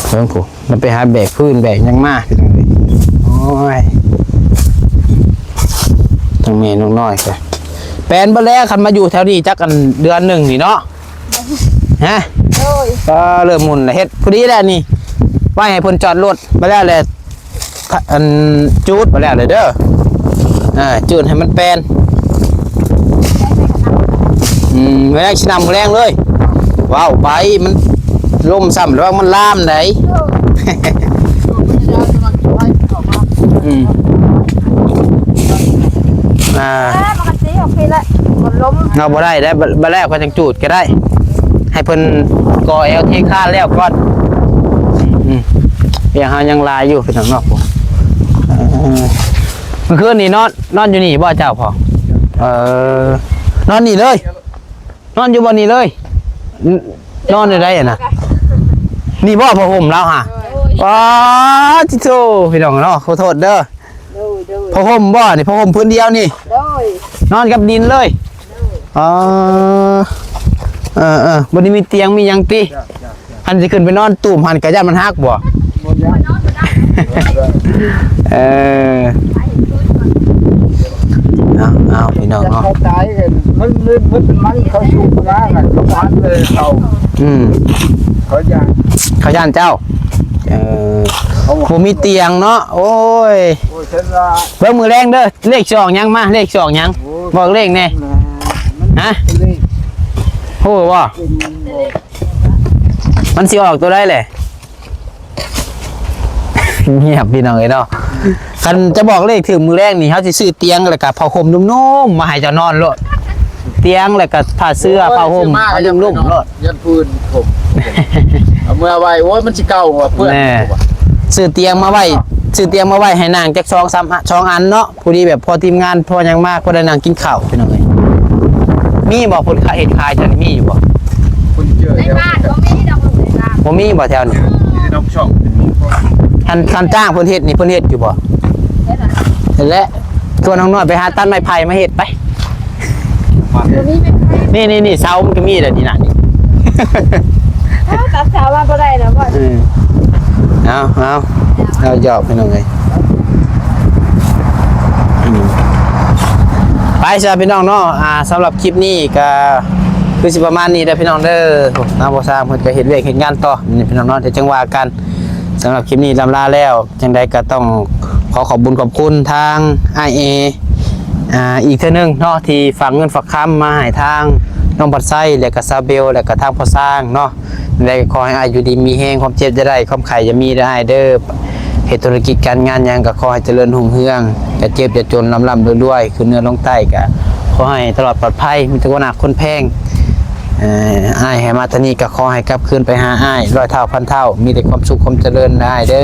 ເບິ່ງພຸ້ນ ມັນໄປຫາແບກພື້ນແບກຫຍັງມາ ພີ່ນ້ອງເອີຍ ໂອ້ຍ ທັງແມ່ນ້ອງນ້ອຍກໍແປນເບິດແລ້ວ ຄັນມາຢູ່ແຖວນີ້ຈັກອັນເດືອນໜຶ່ງນີ້ເນາະ ຮະ ໂດຍ ກໍເລີ່ມໝຸ່ນລະ ເຮັດພໍດີແລ້ວນີ້ ໄວ້ໃຫ້ເພິ່ນຈອດລົດໄປແລ້ວແຫຼະ. ພະ ອັນ ຈູດມາແລ້ວເດີ ເອີ ຈູດໃຫ້ມັນແປນ ອືມ ແລ້ວຊິນຳມື້ແລງເລີຍ ເວົ້າໄປ ມັນລົມຊ້ຳ ລະວັງມັນລາມໄດ໋ ອືມ ອ່າ ເອົາບໍ່ໄດ້ໄດ໋ ບາດແລ້ວຄ່ອຍຈັ່ງຈູດກໍໄດ້ ໃຫ້ເພິ່ນກໍ່ແອວເທຄານແລ້ວກ່ອນ ອືມ ວຽກເຮົາຍັງຫຼາຍຢູ່ພີ່ນ້ອງເນາະ. ເອີ ມື້ຄືນນີ້ນອນ ນອນຢູ່ນີ້ບໍ່ເຈົ້າພໍ່? ເອີ ນອນນີ້ເລີຍ ນອນຢູ່ບ່ອນນີ້ເລີຍ ນອນຢູ່ໃດຫັ້ນນະ? ນີ້ບໍ່ຜ້າຫົ່ມລາວຫະ? ໂດຍ ປາດຕິໂທ ພີ່ນ້ອງເນາະ ຂໍໂທດເດີ. ໂດຍ ໂດຍ ຜ້າຫົ່ມບໍ່ນີ້? ຜ້າຫົ່ມພື້ນດຽວນີ້? ໂດຍ ນອນກັບດິນເລີຍ? ໂດຍ ອໍ ເອີໆ ບໍ່ໄດ້ມີຕຽງມີຫຍັງຕິ? ຄັນຊິຂຶ້ນໄປນອນຕູມຫັ້ນກະຢ້ານມັນຫັກບໍ່? ບໍ່ຢ້ານ ເອີ ເອົາ ເອົາ ພີ່ນ້ອງເນາະ ເຂົາຕາຍກັນ ມັນ ມັນ ມັນ ມັນເຂົາສູບມາກັນ ເຂົາບໍ່ທັນໄດ້ເຂົ້າ ອືມ ເຂົາຢ້ານ ເຂົາຢ້ານເຈົ້າ ເອີ ເຂົາບໍ່ມີຕຽງເນາະ ໂອ້ຍ ໂອ້ຍ ເບິ່ງມື້ແລງເດີ ເລກຊິອອກຫຍັງ ມາ ເລກຊິອອກຫຍັງ ໂອ້ຍ ບອກເລກແດ່ ມັນ ຮະ ເລກ ຮູ້ບໍ່ ມັນຊິອອກໂຕໃດແຫຼະ? ງຽບ ພີ່ນ້ອງເອີຍເນາະ ຄັນຈະບອກເລກຖືກມື້ແລງນີ້ ເຮົາຊິຊື້ຕຽງ ແລ້ວກະຜ້າຫົ່ມນຸ່ມໆ ມາໃຫ້ເຈົ້ານອນໂລດ ຕຽງ ແລ້ວກະຜ້າເສື່ອ ໂອ້ຍ ຜ້າຫົ່ມ ຊື້ມາ ເອົານຸ່ມໆໂລດ ຢ້ານ ຢ້ານຟືນຜົມ ເອົາເມືອໄວ້ ໂອ້ຍ ມັນຊິເກົ່າ ເປື້ອນ ແນ່ ຊື້ຕຽງມາໄວ້ ຊື້ຕຽງມາໄວ້ໃຫ້ນາງຈັກສອງສາມ ສອງອັນເນາະ. ພໍດີແບບພໍທີມງານພໍຫຍັງມາກໍໄດ້ນັ່ງກິນເຂົ້າພີ່ນ້ອງເອີຍ ມີບໍ່ຄົນເຮັດຂາຍແຖວນີ້ມີຢູ່ບໍ່? ຄົນເຈີ ໃນບ້ານບໍ່ມີດອກ ໃນບ້ານບໍ່ມີບໍ່ແຖວນີ້ ມີແຕ່ນອກຊ່ອງ ຄັນ ຄັນຈ້າງເພິ່ນເຮັດນີ້ເພິ່ນເຮັດຢູ່ບໍ່? ເຮັດແຫຼະ ຊວນນ້ອງນ້ອຍໄປຫາຕັດໄມ້ໄຜ່ມາເຮັດໄປ ບໍ່ມີໄມ້ໄຜ່ ນີ້ໆໆ ເສົາມັນກໍມີແຫຼະນີ້ນະ ນີ້ ເອົາ ຕັດເສົາມາບໍ່ໄດ້ນະບໍ່ ເອີ ເອົາ ເອົາ ເອົາ ຢອກພີ່ນ້ອງເອີຍ ອືມ ໄປຊະພີ່ນ້ອງເນາະ ອ່າ ສຳລັບຄລິບນີ້ກໍຄືຊິປະມານນີ້ເດີພີ່ນ້ອງເດີ ທາງພໍ່ຊ້າງເພິ່ນກໍເຮັດວຽກເຮັດງານຕໍ່ ນີ້ພີ່ນ້ອງເນາະ ດຽວຈັ່ງວ່າກັນ ສຳລັບຄລິບນີ້ລ່ຳລາແລ້ວ ຈັ່ງໃດກໍຕ້ອງຂໍຂອບບຸນຂອບຄຸນທາງອ້າຍເອ ອ່າ ອີກເທື່ອໜຶ່ງເນາະ ທີ່ຝາກເງິນຝາກຄຳມາໃຫ້ທາງນ້ອງພັດໄຊ ແລະກະສາວເບວ ແລະກະທາງພໍ່ຊ້າງເນາະ ຈັ່ງໃດກໍຂໍໃຫ້ອ້າຍຢູ່ດີມີແຮງ ຄວາມເຈັບຢ່າໄດ້ ຄວາມໄຂ້ຢ່າມີເດີອ້າຍເດີ ເຮັດທຸລະກິດການງານຫຍັງກໍຂໍໃຫ້ຈະເລີນຮຸ່ງເຮືອງ ຢ່າເຈັບຢ່າຈົນ ລ່ຳໆລວຍໆ ຂຶ້ນເໜືອລົງໃຕ້ ກໍຂໍໃຫ້ຕະຫຼອດປອດໄພ ມີແຕ່ຄົນຮັກຄົນແພງ ເອີ ອ້າຍໃຫ້ມາເທົ່ານີ້ກໍຂໍໃຫ້ກັບຄືນໄປຫາອ້າຍຮ້ອຍເທົ່າພັນເທົ່າ ມີແຕ່ຄວາມສຸກຄວາມຈະເລີນເດີອ້າຍເດີ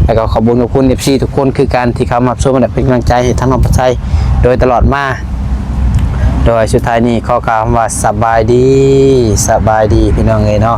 ແລ້ວກໍຂອບບຸນຂອບຄຸນເອັຟຊີທຸກຄົນຄືກັນ ທີ່ເຂົ້າມາຮັບຊົມ ແລະເປັນກຳລັງໃຈໃຫ້ທາງນ້ອງພັດໄຊໂດຍຕະຫຼອດມາ ໂດຍສຸດທ້າຍນີ້ຂໍກ່າວຄຳວ່າສະບາຍດີ ສະບາຍດີພີ່ນ້ອງເອີຍເນາະ.